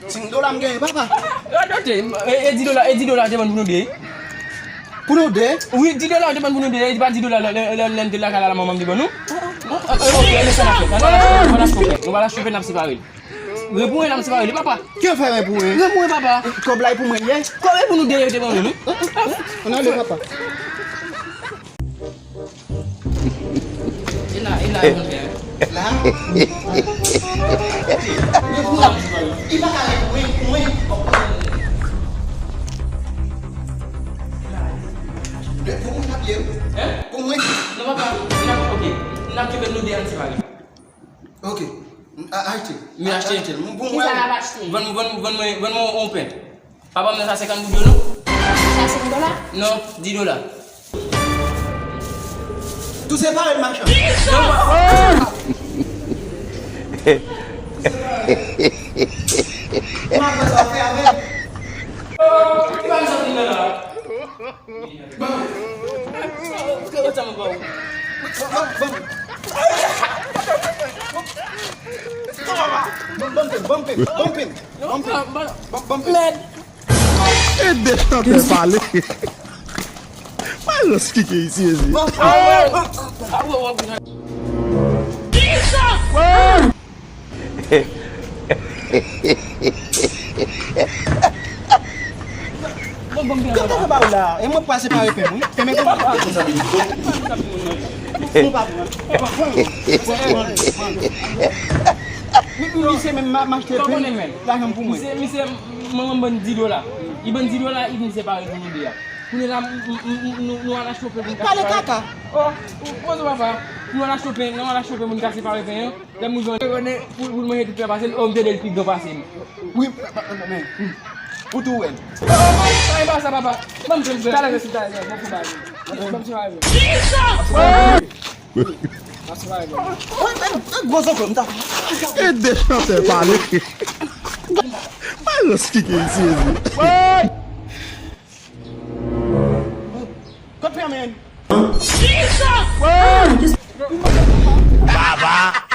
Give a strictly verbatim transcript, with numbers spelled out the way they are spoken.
Senk dola m genyen, papa. Radote, e, e dis dola, e dis dola te ban pou nou de. Pou nou de? Wi, dis dola te ban pou nou de, e pa dis dola lè, lè, lè, lè n te lakay la, manman m te ban nou. Ok, e sa n ap fè. Nou va la chope, nou va la chope, n ap separe l. Ren pou ren, n ap separe li, papa. Ki fè ren pou ren? Ren pou ren, papa. Kòb la e pou mwen ye? Kòb e pou nou de, yo te ban nou, non? Ann ale, papa. E la, e la, e konn fè. La? Ren pou ren, li pa ka ren pou ren, pou mwen. Ren pou mwen, n ap ye. Hein? Pou mwen. Non, papa, n ap, ok. N ap kenbe nou de, ann separe. Ok. A-, achte. Mi achte. Achte. Bon, kisa n ap achte? Vann, vann, vann mwen, vann mwen yon pen. Papa m nan sa senkant goud yo, non? Sa senk dola? Non, dis dola. Tou separe l, machann. Non, pa- M ap wè sa w fè avè l. Oh, ki bagay sa vin nan la? Ban m. Ban m. Ban m pen, ban m pen, ban m pen. Ban m pen. Ban m pen. Ban m pen. Mèd. E de chantè pale. Mwen rans kike isi, ezi. Ban m pen. Bon, bon, bon, bon. Kòman w ba w la? E mwen pral separe pen, wi. Pen men kòman? Ou pa pran. Misye menm ma, m achte pen. Lajan pou mwen. Misye, misye, manman m ban dis dola. Li ban dis dola, li vin separe pou nou de a. Kounye la, m, m, m, m, nou, nou al achte pen pou n ka separe. Pale kaka. Oh, ou poze papa. Nou al achte pen, nou al achte pen pou n ka separe pen an. Lè m rive an, konnen pou, pou l manje tout pen pase l, oh, m tande l pi gran pase m. Wi, men, men, men. Ou tou wè l. Oh, oh, oh, e pa sa, papa. Ban m pen, pen. Talè, talè, talè, bon, pou bagay. Ban m separe pen. E de chantè pale. Mwen rans kike isi, ezi. Kot fèmen? Baba!